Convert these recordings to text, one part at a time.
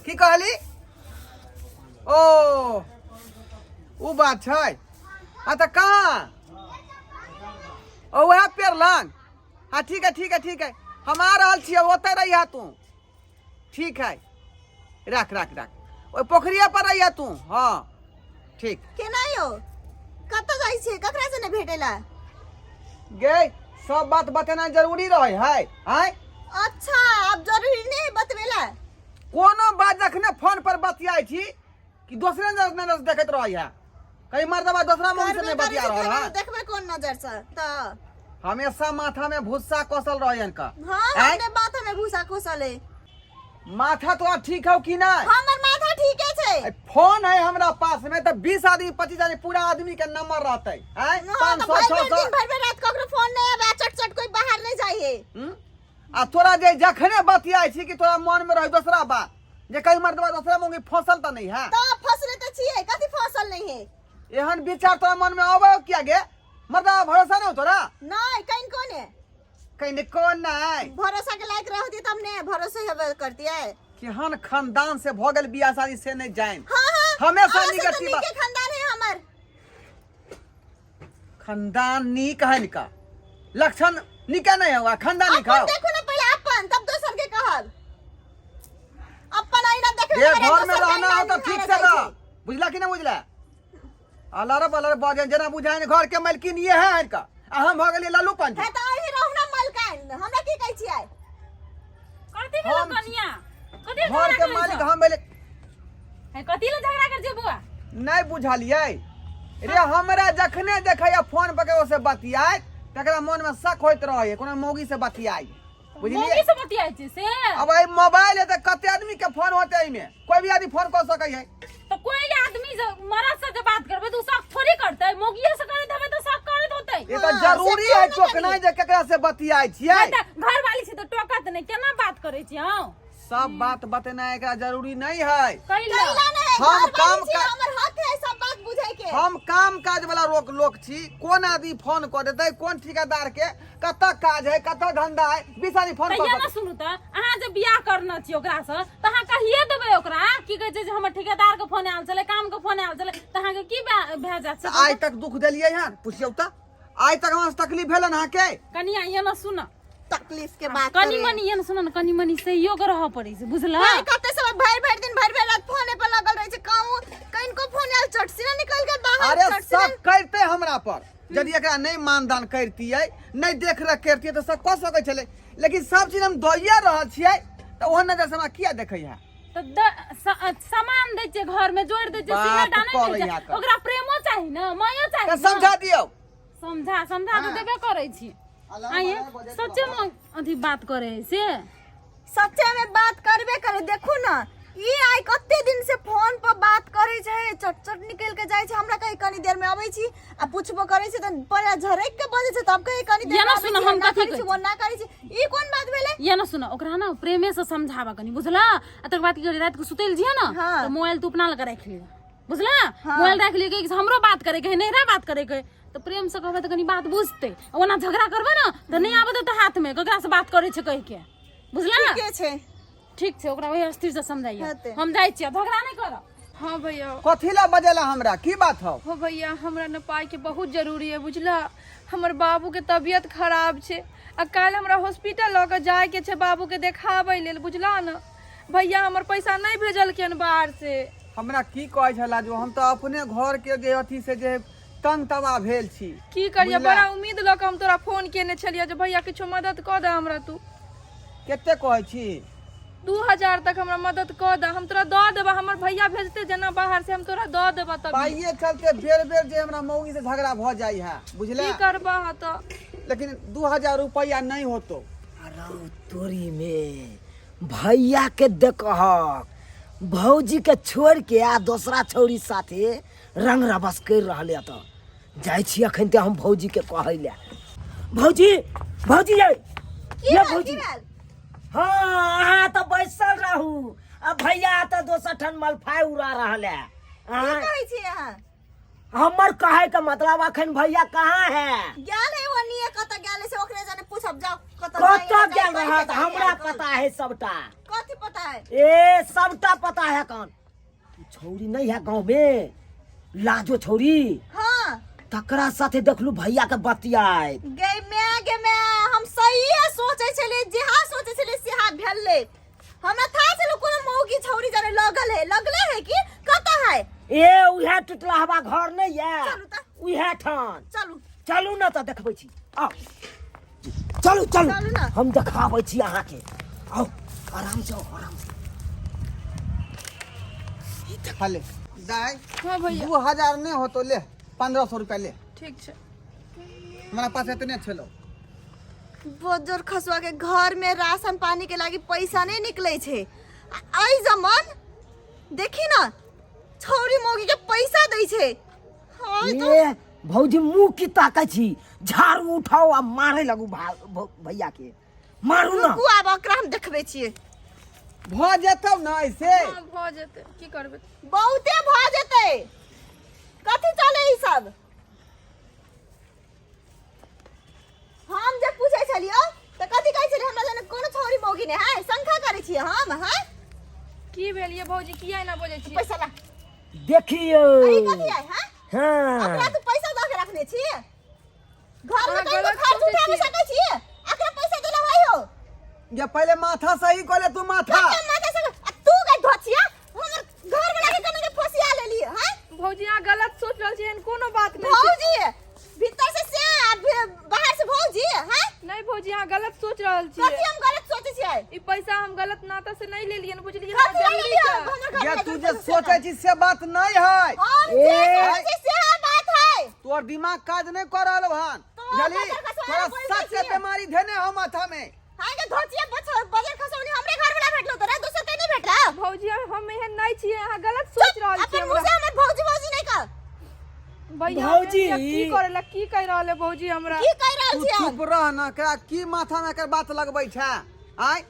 की कहली ओ उ बात छै आ तऽ कहाँ ओ वएह पेड़ लग हाँ ठीक है ठीक है ठीक है हम आ रहल छियै ओतऽ रहिया तू ठीक है रख रख रख ओहि पोखरिया पर रहिया तू हाँ ठीक केना यौ कतऽ जाइ छियै ककरा से नहि भेटेला गे सब बात बतेना जरूरी रहे है आय अच्छा आब जरूरी नहीं है बतबेला कोनो बात जखने फोन पर बतियाइ छी कि दोसरे नजर नजर से देखैत रहै है कहीं मर्दबा दोसरा मौगी से करबे नहीं करै बतिया छै रहल तखन है देखबै कोन नजर से तऽ हमेशा माथा में भुस्सा कसल रहे इनका हाँ आँय? हमरे माथा में भूसा खोसल है माथा तोरा ठीक हौ कि नहीं हमर माथा ठीके छै ए, फोन है हमरा पास में तो 20 आदमी 25 आदमी पूरा आदमी के नंबर रहते हैं हाँ, पाँच तऽ सौ भरि छह भरि सौ दिन भरि भरि रात ककरो फोन नहि आबै चट चट कोई बाहर नहि जाइ है हम्म? आ तोरा जे जखने बतियाइ छी कि तोरा मन में रहे दोसरा बात जे कहीं मर्दबा दोसरा मौगी फसल तऽ नहीं है तऽ फसले तऽ छियै कथी फसल नहीं है एहन विचार तोरा मन में अबै किया गे मर्दबा भरोसा नहीं हो तोरा नहीं कहीं कोने कहीं कोन नहीं भरोसा के लायक रहती तब ने भरोसे हेबे करती है केहन खानदान से भऽ गेल बियाह शादी से नहीं जान हाँ हाँ हमेशा अहाँ से तऽ निगेटिव बात। नीके खानदान है हमर खानदान नीक है इनका लक्षण नीके नहीं होगा खानदान नीक अपन हो देखो ना पहले अपन तब दोसर के कहब अपन आईना देखबे जे करे, घर में दोसर के रहना हो आईना तो ठीक निहारे से जाइ रह छै। बुझला कि नहीं बुझला अलर बलर बजे जेना बुझाय घर के मालकिन ये है इनका आ हम भऽ गेलियै लल्लू पंच हे तऽ अहीं रहू ना मलकाइन हमरा की कहै छियै कथी भेलो कनिया कथी घर के मालिक हम भेले हे कथी ले झगड़ा कर छै बुआ नहीं बुझलियै रे हमरा जखने देखैया फोन पर केकरो से बतियाय तकरा मन में शक होइत रहैया कोनो मौगी से बतियाय बुझलियै मौगी से बतियाइ छै से अब एहि मोबाइल है तऽ कते आदमी के फोन होते एहिमे कोई भी आदमी फोन कऽ सकै है तो कोई आदमी से मरद से जे बात करबै तऽ उ शक थोड़ी करतै मौगिए से करैत हेबै तऽ शक करैत होतै ये तऽ हाँ, जरूरी से है क्यों नहि चोकनाइ जे केकरा से बतियाय छियै नहि तऽ घर वाली छै तऽ टोकत नहि केना बात करै छी अहूँ सब बात बतेनाइ एकरा जरूरी नहीं है कैला कैला नहीं हम घर काम वाली छी का- हमर हक है सब बात बुझै के हम काम काज वाला रोक लोक छी कोन आदमी फोन कऽ देतै कोन ठेकेदार के कतऽ काज है कतऽ धंधा है 20 आदमी फोन तऽ कऽ ये ना सकैत। सुनू तऽ अहाँ जे बियाह करने छी ओकरासँ तऽ अहाँ कहिए देबै ओकरा की कहै छै जे हमर ठेकेदार के फोन आयल छलै काम के फोन आयल छलै तऽ अहाँके की भए जायत से तऽ आइ तक दुख देलियै हन पुछियौ तऽ आइ तक हमरा से तकलीफ भेलन अहाँके कनि ये ना सुन तकलीफ के बात कनि करे। मनि ये ना सुन ने कनि मनि सहयोग रहऽ पड़ै छै बुझल भाई कते समय भरि भरि दिन भरि भरि रात फोने पर लगल रहे छै कहूं कनिको फोन आयल चट से निकल के बाहर अरे चट से सब करते हमरा पर यदि एकरा नहीं मानदान करतियै नहीं देख रेख करतियै तऽ सब कऽ सकै छलै लेकिन सब चीज हम दइए रहल छियै तऽ ओहन नजर से हमरा किया देखै है तऽ सामान दै छियै घर में जोड़ दै छियै बात सिंगर डानै करै दै यहाँ छै के। ओकरा प्रेमो चाही ने मायो चाही तऽ ने। समझा दियौ समझा समझा तऽ हाँ। देबे करै छी आइए सच्चे में अथी बात करे है से सच्चे में बात करबे करे देखू ना ई आइ कते दिन से फोन पर बात करे छै चट चट निकल के जाइ छै हमरा कहे कनी देर में अबै छी आ पूछबो करे छै त पहले झरक के बजै छै तब कहे कनी देर ये में ना अबै सुन, छी, हम एना कथी करै छी कहै वो ना करै छी ई कोन बात भेलै ये ना सुन ओकरा ना प्रेमे से समझाबा कनी बुझला आ तकर बाद की करी रात के सुतैल जिया ना हाँ। तो मोबाइल तू अपना लग राखि लिया बुझला मोबाइल राखि लिया कि हमरो बात करे के है नहिरा बात करे के है। तो प्रेम से कहबै तऽ कनी बात बुझतै ओना झगड़ा करबै ना तऽ नहि आबऽ देतै हाथ में ककरा से बात करे छै कहि के बुझला के छै ठीक छै ओकरा ओहि स्थिर से समझाइए हेतै। हम जाइ छियै झगड़ा नहि करब हाँ भैया कथी ला बजेला हमरा की बात हौ हो भैया हमरा ने पाइके बहुत जरूरी है बुझला हमर बाबूके तबियत खराब छै आ काल्हि हमरा हॉस्पिटल लऽ कऽ जायके छै बाबूके देखाबै लेल बुझला ने भैया हमर पैसा नहि भेजलखिन बाहर से हमरा की कहै छला जो हम तऽ अपने घर के जे अथी से जे तंग तबाह भेल छी की करिए बुझला? बड़ा उम्मीद लऽ कऽ हम तोरा फोन केने छलियै जे भैया किछो मदद कऽ दे हमरा तू कते कहै छी 2000 तक हमरा मदद कऽ दे हम तोरा दऽ देबा हमर भैया भेजते जेना बाहर से हम तोरा दऽ देबा तब पाइए चलते बेर बेर जे हमरा मौगी से झगड़ा भऽ जाइ है बुझले की करबा तऽ लेकिन 2000 रुपया नहीं होतो अरे तोरी में भैया के देखहक भौजी के छोड़ के आ दोसरा छौरी साथे रंग रबस कर रहल है तऽ जाइ छी अखन ते हम भौजी के कहै ले भौजी भौजी ये की ये भेल की भौजी भेल हाँ अहाँ तऽ बैसल रहू आ भैया तऽ दोसर ठन मलफाइ उड़ा रहल है की अहाँ कहै छी अहाँ हमर कहे के मतलब अखन भैया कहाँ है? गेल है ओनिए, कत गेल है से ओकरे जाने पूछब, जाओ कत कतऽ गेल रहत हमरा पता है सबटा। कथी पता है? ए सबटा पता है। कौन छौरी नहीं है गाँव में, लाजो छौरी? हाँ। तकरा साथे देखलू भैया के बतियाइत। गे मैं, गे मैं, हम सही सोचे छली, जेहा सोचे छली सेहा भेलै। हमरा था छलो कोनो मौगी छौरी जाने लगल है, लगले है कि कत है। ए उहे टुटला हवा घर नहीं है? चलू त। उहे ठान। चलू। चलू न तऽ देखबै छी, आउ चलू चलू। चलू ने। हम देखाबै छी अहाँके, आउ आराम से, आउ आराम से। हले दाई। हाँ भैया। 2000 नहीं हो तो ले 1500 रुपया ले। ठीक छै। हमारा पास इतने छलो। बजर खसुआ के घर में राशन पानी के लागी पैसा नहीं निकले छे, आ एहि जमन देखी न छौरी मौगी के पैसा दै छे। हाय तो ए भौजी, मुँह की ताकै छी? झाड़ू उठाओ आ मारे लगू भैया के मारू न। रुकू, आब ओकरा हम देखबै छियै। भ जेतौ न ऐसे? हाँ, भऽ जेतै, की करबै? बहुते भऽ जेतै। कथी चले ई सब? हम जे पूछै छलियौ तऽ कथी कहै छलियै? हमरा जने कोनो छौरी मौगी नहि है, शंखा करै छियै हम? हैं की भेल ये भौजी, किया एना बजै छियै? पैसा ला। देखियौ। ई कथी है? हैं? हाँ। ओकरा तू पैसा दऽ के रखने छी घर में? अहाँ कहियो गलत खर्च सोचै उठा छियै। सकै छी? एकरा पैसा देला है हो? ये पहले माथा सही कर ले तू, माथा। कते माथा से आ तू गई धोचिया, हमर घर वाला के कने के फसिया लेली हैं। भौजी, अहाँ गलत सोच रहल छियै, एहन कोनो बात नहि छै। भौजी भीतर से से आ बाहर से भौजी हैं। नहि भौजी, अहाँ गलत सोच रहल छियै। कथी हम गलत सोचै छियै? ई पैसा हम गलत नाता से नहि लेलियै ने, बुझलियै? कथी हमरा लेलियै? जरूरी छै। हमर घर ये वाला तू के जे पैसा सोचे छी से बात नहीं है। हम जे ए। सोचै छियै सेहा बात है। तोर दिमाग काज नहीं कर रहल हन। तो बुझली? बजर खसौनी तोरा बोलते सच से छियै। बीमारी धेने हो माथा में। हाँ के धोचिया, बजर खसौनी हमरे घर वाला भेटलो तोरा, दोसर के नहीं भेटला। भौजी, हम एहन नहि छियै, अहाँ गलत सोच रहल अपन छियै। मुंह हमरा से हमर भौजी भौजी नहीं कह। भैया भौजी। भैया, की करे ला, की कहि रहल है भौजी हमरा? की कह रहल तू छियै हम? चुप रह न, एकरा की माथा में एकर बात लगबै छै? आय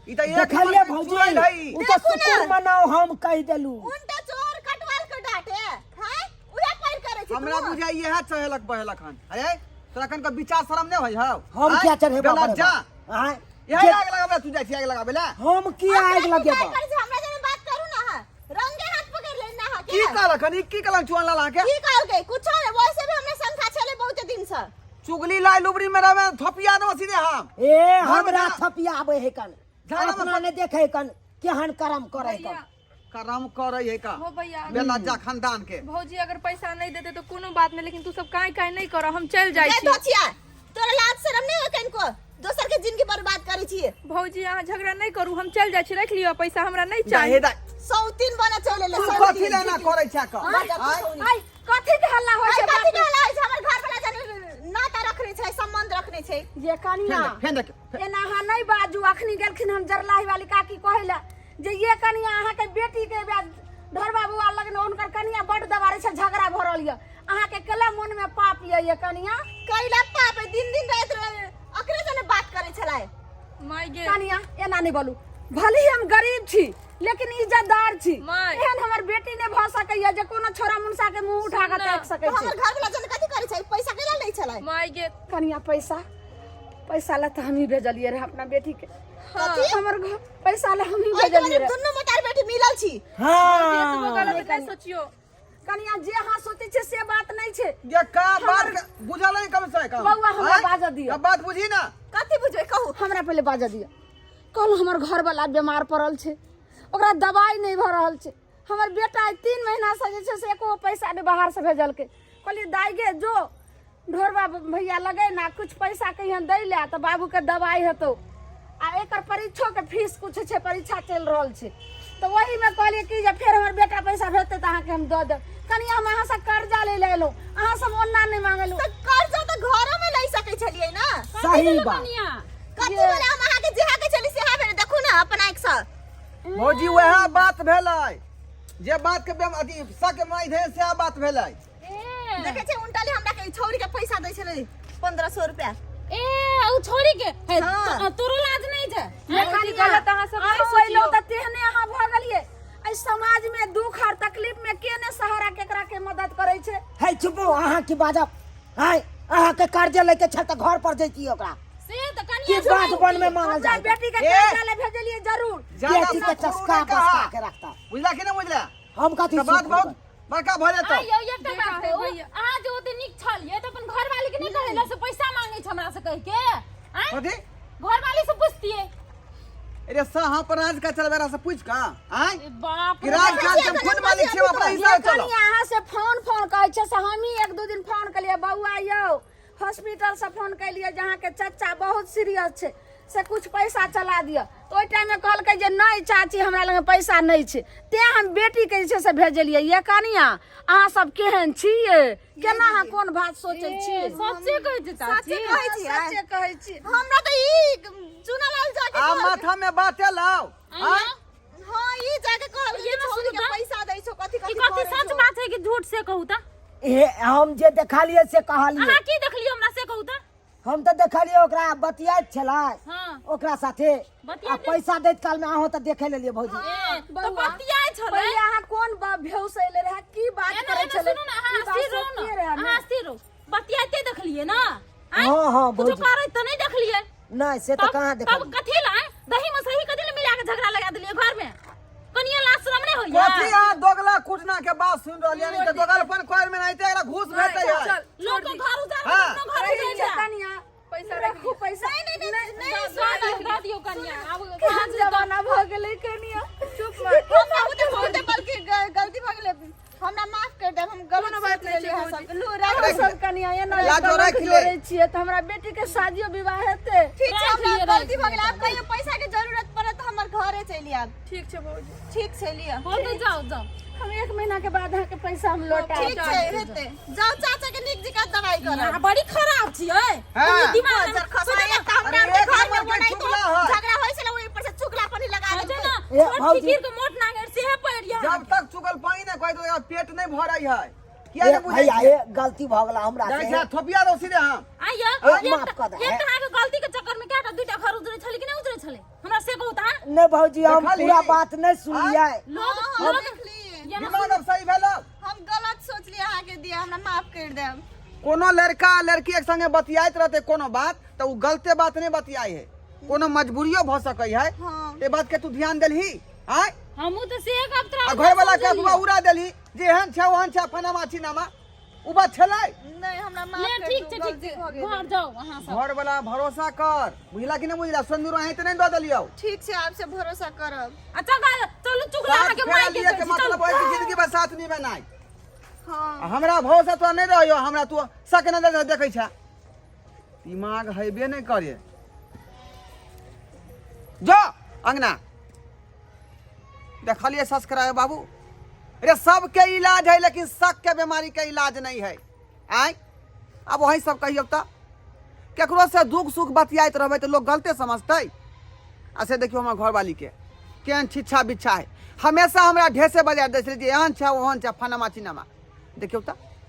ई तऽ एक देखलियै नंबर के भौजी? चुड़ैल है ई। ओ तऽ देखू ने। शुक्र मनाओ हम कहि देलू। उनटा चोर कटवाल के डांटे हैं, उहे पैर करे छी। हमरा तू। बुझाइ इएह चहेलक बहेलक हन। अरे तोरा कन के विचार शरम नहि होइ हौ? हम आँय? क्या चढ़ेबा? बेला बड़े जा। बा? आँय? यही आग लगाबे तू जाइ छी आग लगाबे ला? हम की ओकरा आगि की लगेबा? पैर करे छी? हमरा जने बात करू ना, अहाँ रंगे हाथ पकड़ ले ना अहाँ के। की कहलक हन ई? की कहलक चुअन लाल अहाँके? की कहलकै? कुछो नहीं, वैसे भी हमरे शंखा छले बहुत दिन से। चुगली लाई लुबरी में रहबे थपिया देबो सीधे हम। ए घर में हमरा जा। थपियाबै है कन। झाड़ा में अपना नहि देखै कन केहन करम करै भैया कन। करम करै है का? हो भैया। बेलज्जा खानदान के। भौजी, अगर पैसा नहीं देते तो कोनो बात नहीं, लेकिन तू सब काहे काहे नहीं कर, हम चल जाइ ए छी। धोचिया, तोरा लाज शरम नहीं हो कनको दोसर के जिंदगी बर्बाद करै छी? भौजी, अहाँ झगड़ा नहीं करू, हम चल जाइ छी, रख लियो पैसा, हमरा नहीं दाहे चाहिए। दाय। सौतीन बना चले ले। तू कथी लेना करै छै का? आँय? आई कथी के हल्ला होइ आई छै? कथी के हल्ला होइ छै? हमर घर वाला जने नाता रखने छै, संबंध रखने छै। ये कनिया, फेन देख, फेन देख। एना अहाँ नहि बाजू। अखनी गेलखिन हम जरलाही वाली काकी कहै लए जे ये कनिया अहाँके बेटी के ढोरबा बौआ लगन हुनकर कनिया बड्ड दबारै छै, झगड़ा भऽ रहल यऽ। अहाँके केला मोन में पाप यऽ ये कनिया? कैला पाप है? दिन दिन रात अकरे जने बात करै छलै। माय गे। कनिया, एना नहि बोलू। भले ही हम गरीब छी लेकिन इज्जतदार छी। माय। एहन हमर बेटी नहि भऽ सकैया जे कोनो छोरा मुनसा के मुंह उठा के ताकि सकै तो छै। हमर घर वाला जने कथी करै छै? पैसा कैला लै छलै? माय गे। कनिया, पैसा पैसा ला तऽ हमही भेजलियै रहे अपना बेटी के। कथी? हमर घर पैसा ला हमही ओहि भेजलियै दुआरे रहे। दुनू मतार बेटी मिलल छी। हाँ। गलत नहीं सोचियो। कनिया, जे अहाँ सोचै छियै से बात नहि छै। ये का बात के बुझल नहीं कम से कम? बौआ, हमरा आँय? बाजऽ दिअ। अब बात बुझी ना। कथी बुझबै कहू? हमरा पहिले बाजऽ दिअ। कहलहुँ हमर घरवला बीमार पड़ल छै, ओकरा दवाइ नहि भऽ रहल छै। हमर बेटा आइ 3 महीनासँ जे छै से एको पैसा नहि बाहरसँ भेजलकै। कहलियै दाइ गे, जो ढोरबा भैया लगे ना, कुछ पैसा कहियन दै लए तऽ बाबूके दवाइ हेतौ, आ एकर परीक्षोके फीस कुछ छै, परीक्षा चलि रहल छै। तऽ ओहीमे कहलियै कि जे फेर हमर बेटा पैसा भेजतै तऽ अहाँके हम दऽ देब। कनि हम अहाँसँ कर्जा लै लए एलहुँ, अहाँ सब ओना नहि मांगलहुँ। तऽ कर्जा तऽ घरो में लै सकै छलियै ना। सही बात। कथी भेलै? हम अहाँके जेहा के छली सेहा भेलै, देखू ना अपन आँखि सँ। भौजी, वएह बात भेलै जे बात के अथी शक में धे, सएह बात भेलै। देखै छै उनटाले हमरा के छौरी के पैसा दै छलै 1500 रुपया। ए उ छोरी के हे, हाँ। तोरो लाज नहीं छै? भौजी, गलत अहाँ सब नहीं अहाँ अयलहुँ सोचियो। तऽ तेहने अहाँ भऽ गेलियै। एहि समाज में दुख और तकलीफ में के ने सहारा केकरा के मदद करै छै? है चुप हो, अहाँ की बाजब आय अहाँके कर्जे लैके छल तऽ घर पर जैतियै ओकरा से तऽ की कनिया बात वन में मांगल हमरा जाए बेटी के ए! कर्जा ले भेजलियै जरूर ज्यादा बेटी के से खुरू चस्का नहि कहा। बस्का के रखता बुझला कि नहि बुझला हम कथी तऽ बात सुख बहुत बड़का भऽ जेतौ आइयो एकटा देखा बात है कहू भैया। अहाँ जे ओते नीक छलियै तऽ अपन घरवाली के नहि कहै से पैसा मांगे छै हमरा से कहि के आँय कथी घरवाली से पुछतियै अरे सा हम पर राज का चलबे से पूछ का आय ए बाप कि रे राज काल के हम खुद मालिक छियै हम अपना हिसाब से चलो कनिया अहाँ से फोन फोन कहै छै से हमही एक दू दिन फोन केलियै बौआ यौ हॉस्पिटल से फोन केलियै जे अहाँके चचा बहुत सीरियस छै से कुछ पैसा चला दिअ तऽ ओहि टाइममे कहलकै जे नहि चाची हमरा लग पैसा नहि छै तेँ हम बेटीके जे छै से भेजलियै ये कनिया अहाँ सब केहन छियै केना अहाँ कोन बात सोचै छियै सच्चे कहै छै चाची सच्चे कहै छियै सच्चे कहै छी हमरा तऽ ई चुनालाल जाके आ कहलकै। माथा में बाते लाओ आँय? हाँ ई जाके कहलकै ये कि ना छौरी सुनू के तऽ। पैसा दै छौ कथी ई कथी कथी करै सच छौ। बात है कि झूठ से कहू तऽ ए हम जे देखलियै से कहलियै अहाँ की देखलियै हमरा से कहू तऽ हम तऽ देखलियै ओकरा बतियाइत छलै हाँ ओकरा साथे बतियाइत आ पैसा दैत काल में अहूँ तऽ देखे लेलियै भौजी ए, तऽ बौआ, बतियाइ छलै पहिले अहाँ कोन बाप भेउस अयले रहए की बात एना करै एना छलै सुनू ने अहाँ ई बात स्थिर रहू सत्ये ने रहए ने? अहाँ स्थिर रहू बतियाइते देखलियै ने आँय? हाँ, हाँ, कुछो भौजी। करैत तऽ नहि देखलियै नहि से तऽ तब कहाँ तब देखलियै कथी ला आँय? दही में सही कथी ला मिला के झगड़ा लगा देलियै घर में कनिया लाज शरम नहि होइया कथी अहाँ दोगला कुटना के बात सुन रहल यानी तऽ दोगलपन कोर में नहीं एकरा घूस भेटै है चल लोक के घर उजाड़ हाँ। अपनो घर ठीक उजाड़ छै जा। कनिया पैसा रखू पैसा नहीं नहीं नहीं नहीं दऽ दियौ दऽ दियौ कनिया आब केहन जमाना भऽ गेलै कनिया चुप मार हमरा बुते बहुते बल्कि गलती भऽ गेलै हमरा माफ कर देब हम गलत कोनो बात सोच नहि छै, लेलियै अहाँ भौजी। सबके लू राखू राखि सब कनिया एना लाजो कलंक राखि ले। जोड़ै छियै तऽ हमरा बेटी के शादियो विवाह हेतै ठीक छै राखि हमरा लिअ, गलती राखि भऽ गेलै आब कहियो पैसा के जरूरत पड़त तऽ हमर घरे चलि आयब ठीक छै भौजी ठीक छै लिअ हो तऽ जाउ जाउ हम एक महीना के बाद अहाँके पैसा हम लौटा ठीक छै हेतै जाउ चाचा के नीक जकाँ दवाइ करब अहाँ बड़ी खराब छियै हाँ। कनि दिमाग जर खसा सुनू ने, एकटा हमरा अरे आरके एक घर में नंबर के ओनाहितो चुगला है। झगड़ा होइ छलै ओहि पर से चुगला पानी लगा कहै छै देलकै ने, ए, छोट भौजी। खिखीर के मोट नांगरि सेहे पड़ि यऽ जब तक चुगल पानी नहीं कोई तो पेट नहीं भरै है किया ए, नहीं बुझै भैया ए गलती भऽ गेला हमरा जाइ से छै थोपिया दो सीधे हम आइयो ए, माफ कऽ दे। एक अहाँके गलती के चक्कर में कएटा दूटा घर उजरै छलै कि नहि उजरै छलै हमरा से कहू तऽ अहाँ नहि भौजी हम देखलही? पूरा बात नहि सुनलियै लोग हाँ, लोग देखली। ये ना दिमाग अब सही भेल हम गलत सोचलियै अहाँके दिया हमरा माफ कर देब कोनो लड़का आ लड़की एक संगे बतियाइत रहते कोनो बात तऽ उ गलते बात नहीं बतियाई है कोनो मजबूरियो भऽ सकै है हाँ। ए बात के तू ध्यान देलही आय हमहूँ तऽ से गप तोरा आ घर वाला के अफवाह उड़ा देलही जे एहन छै ओहन छै फनामा छिनामा उ बात छलै नहीं हमरा माफ ले कर ठीक दू, छै ठीक गलती छै भऽ गेल। घर जाउ अहाँ सब घर वाला भरोसा कर बुझला कि नहीं बुझला सिंदूर अहीं तऽ नहीं दऽ देलियौ ठीक छै आपसे भरोसा करब अच्छा चलू चुगला साथ अहाँके फेरा माय के लिए के कहै छी, मतलब चलू होइ कि जिंदगी भर साथ निभेनाइ हाँ आ हमरा भरोसा तोरा नहि रहियो हमरा तू शक नजर से देखै छै दिमाग हेबे नहि करे जो अंगना देखलिए सब्सक्राइब बाबू अरे सबके इलाज है लेकिन शक के बीमारी के इलाज नहीं है आय अब वही सब कहियौ तऽ केकरो से दुख सुख बतियाइत रहबै तऽ लोग गलते समझतै आ से देखियौ हमर घरवालीके केहन छिच्छा बिच्छा है हमेशा हमरा ढेसे बजा दै छलै जे एहन छै ओहन छै फनमा चिनामा देखियौ तऽ